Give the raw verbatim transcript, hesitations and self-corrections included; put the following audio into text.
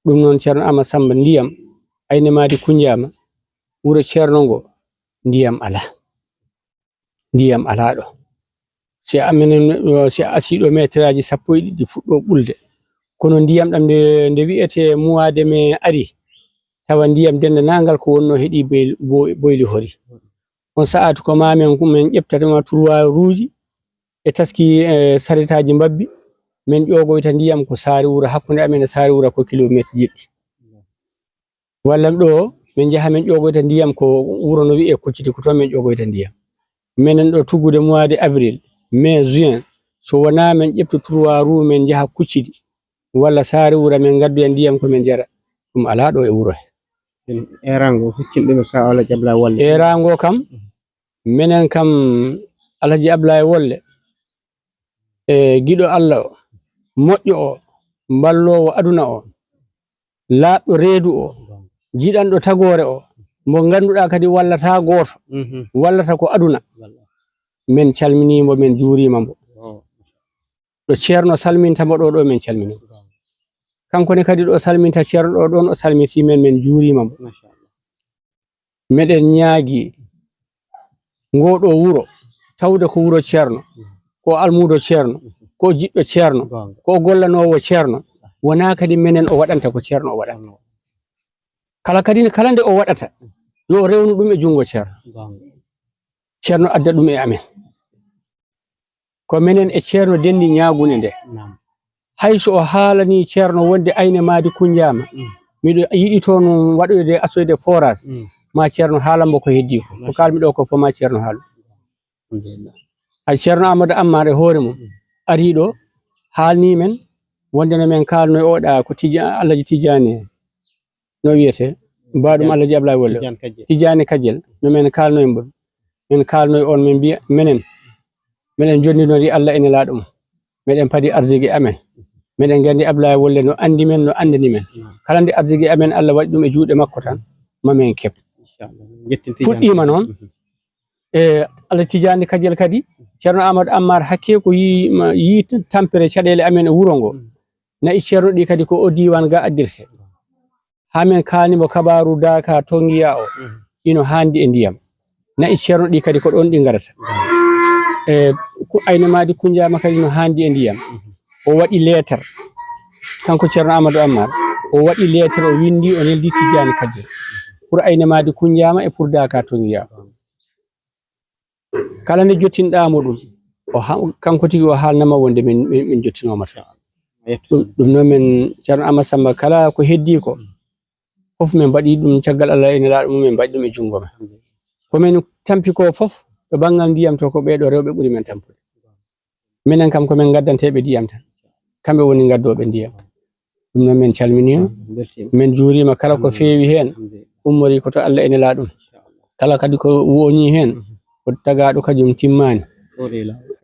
Ɗum noon Ceerno Aamadu Sammba, ndiyam, Ayne Maadi Kunnjaama, wuro Ceerno ngo, ndiyam alaa. Ndiyam alaa ɗo. Si a menen, si a asii ɗo meeteraaji sappo e ɗiɗi fuɗɗo ɓulde. Kono ndiyam ɗam nde, nde wi'etee mois de mai ari, tawa ndiyam denndaangal ko wonnoo heɗi boyli, boy-, boyli hori. On sa'aatu ko maa men, men ƴeɓtata ma trois roues e taski, e saretaaji mbabbi, men ƴoogoyta ndiyam ko Saare Wuro, hakkunde amen e Saare Wuro ko kilomeeter jeɗɗi. Walla ɗo men njaha men ƴoogoyta ndiyam ko wuro no wi'ee Kuccidi, ko toon men ƴoogoyta ndiyam. Menen ɗo tuggude mois de avril, mai, juin, so wonaa men ƴeɓta trois roues men njaha Kuccidi, walla Saare Wuro men ngaddoya ndiyam ko men njara, ɗum alaa ɗo e wuro he. Erango huccin ɗum e ka Alhaji Ablaye Wolle. Erango kam, menen kam Alhaji Ablaye Wolle, e giɗo Allah o, moƴƴo o, mballoowo aduna o, laaɓɗo reedu o, jiɗanɗo tagoore o, mo ngannduɗaa kadi wallataa gooto, Mhm. wallata ko aduna. Wallahi. Men calminii mbo, men juuriima mbo. Oh. Ɗo Ceerno salminta mbo ɗo, ɗo men calminii. Kanko ne kadi ɗo salminta Ceerno ɗo, ɗon o salmitii men, men juuriima mbo. Machallah. Meɗen ñaagi ngoo ɗo wuro, tawde ko wuro Ceerno, ko almuudo Ceerno, ko jiɗɗo Ceerno, Goonga. Ko gollanoowo Ceerno, wonaa kadi menen o waɗanta, ko Ceerno o waɗanta. Kala kadi, kala nde o waɗata, yo o rewnu ɗum e junngo Ceerno. Goonga. Ceerno adda ɗum e amen. Ko menen e Ceerno denndi ñaagunde nde. Naam. Hay so o haalanii Ceerno wonde Ayne Maadi Kunnjaama, Mm. miɗo yiɗi toon waɗoyde asoyde forage, Mm. ma Ceerno haala mbo ko heddii ko. Ko Machallah. Kaalmi ɗo ko fof ma Ceerno haalu. Alhamdulillah. Hay Ceerno Aamadu Ammaar e hoore mum Mm. arii ɗo, haalnii men wonde no men kaalnoy oɗa ko Tija-, Alhaji Tijaani, no wiyetee? Baaɗum Tijaani. Alhaji Ablaye Wolle. Tijaani Kajjel. Tijaani Kajjel. No men kaalnoy mbo. Men kaalnoy on, men mbiya, menen, menen jondinori Allah e Nelaaɗo mum. Meɗen padi arziki amen. Meɗen nganndi Ablaye Wolle no anndi men, no anndani men. Naam. Kala nde arziki amen Allah waɗi ɗum e juuɗe makko tan, ma men keɓ. Inchallah. Njettin Tijaani. Fuɗɗiima noon. Mhm. E Alhaji Tijaani Kajjel kadi, Ceerno Aamadu Ammaar hakke ko yii, ma, yii tampere caɗeele amen e wuro ngo. Mhm. Na'i Ceerno ɗi kadi ko o diiwaan ga addirse. Haa men kaalni mo kabaaru daaka Tongiya o, Mhm. ino haandi e ndiyam. Na'i Ceerno ɗi kadi ko ɗoon ɗi ngarata. Mhm. E ku-, Ayne Maadi Kunnjaama kadi no haandi e ndiyam. Mhm. O waɗi leetar. Kanko Ceerno Aamadu Ammaar, o waɗi leetar, o winndi, o neldi Tijaani Kajjel. Pour Ayne Maadi Kunnjaama e pour daaka Tongiya. Kala nde jottinɗaa mo ɗum, o ha-, kanko tigi o haalnama wonde min, min, min jottinooma tan. Ɗum, ɗum noon men Ceerno Aamadu Sammba, kala ko heddii ko, fof min mbaɗi ɗum caggal Allah e Nelaaɗo mum, min mbaɗi ɗum e junngo men. Ko min tampi ko fof, to banngal ndiyam to, ko ɓee ɗo rewɓe ɓuri men tampude. Minen kam ko min ngaddanteeɓe ndiyam tan. Kamɓe woni ngaddooɓe ndiyam. Ɗum noon min calminii mo. Beltiima. Min juuriima kala ko Alhamdulillah. Feewi heen. Alhamdulillah. Ummorii ko to Allah e Nelaaɗo mum. Inchallah. Kala kadi ko woñii heen, Mhm. ko tagaaɗo kajum timmaani. Ɗo ɗo e laawol.